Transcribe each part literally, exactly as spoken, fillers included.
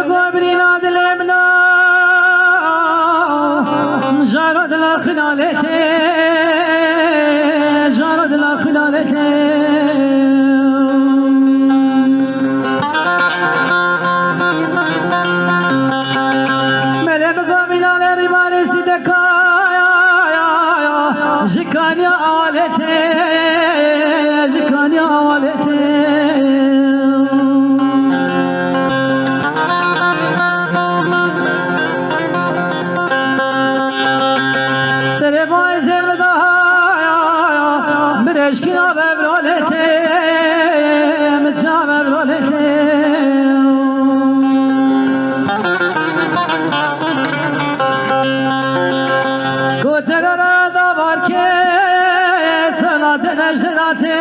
Gobrîna dilê min a, jaro dila xinalê tê, jaro dila xinalê tê. Melê bi gobrîna lê rîbarê sîdeka ya, ya, ya, ji kaniya awalê tê, ji kaniya awalê tê. Serê bayê zêr min da, ya, ya, ya, min eşkîna bevrolê tê, min ça bevrolê tê. Gotere re da barkê, sela te deşte da tê,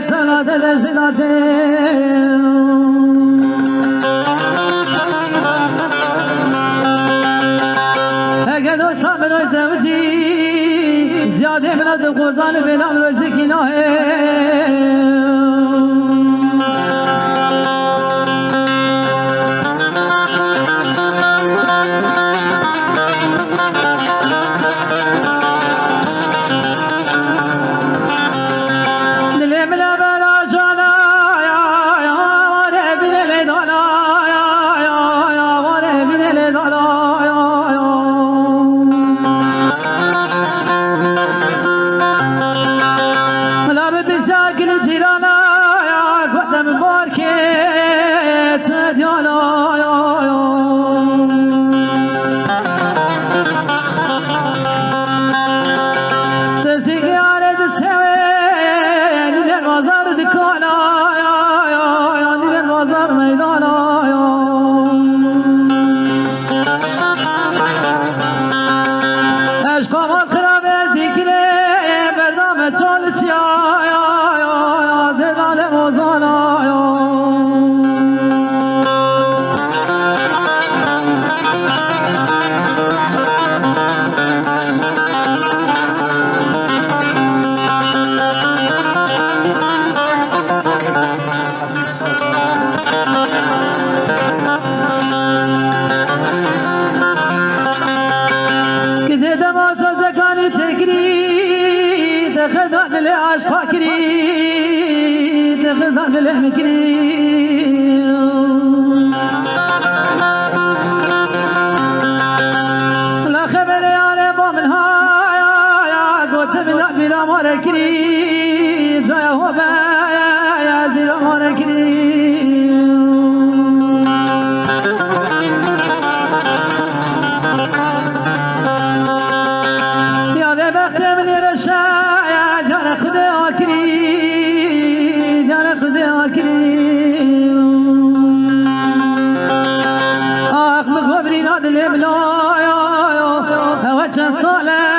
sela te deşte da tê. Hege dosta min oy zewicî, ziyadê min o di qozan û bêla min oy zikî nahê. Dilê min e berajana ya, ya, warê bîne lê dana ya, ya, ya, warê bîne lê dana ya, ya. Mila bi biza gili cîrana ya, gote min barkê çi diyana ya, ya. Sesî giyarê di sewê, nîne bazar dikana ya, ya, ya, nîne bazar meydana ya. Eşqa wan xirab ez dîkirê, berdame çol çiya ya, ya, ya, dedale ozana ya. Gecê dema sazekanî çêkirî, dexeda dilê aşqa kirî, dexeda dilê min kirî. La xeberê yare bo min haya, ya gote min ya bîra mare kirî, caya ho be, ya bîra mare kirî. Yadê bextê min ê reşa ya, diyare Xwedê akirî, diyare Xwedê akirî. Ax, min gobrîna dilê min a, ya, ya, ewe çend sal e.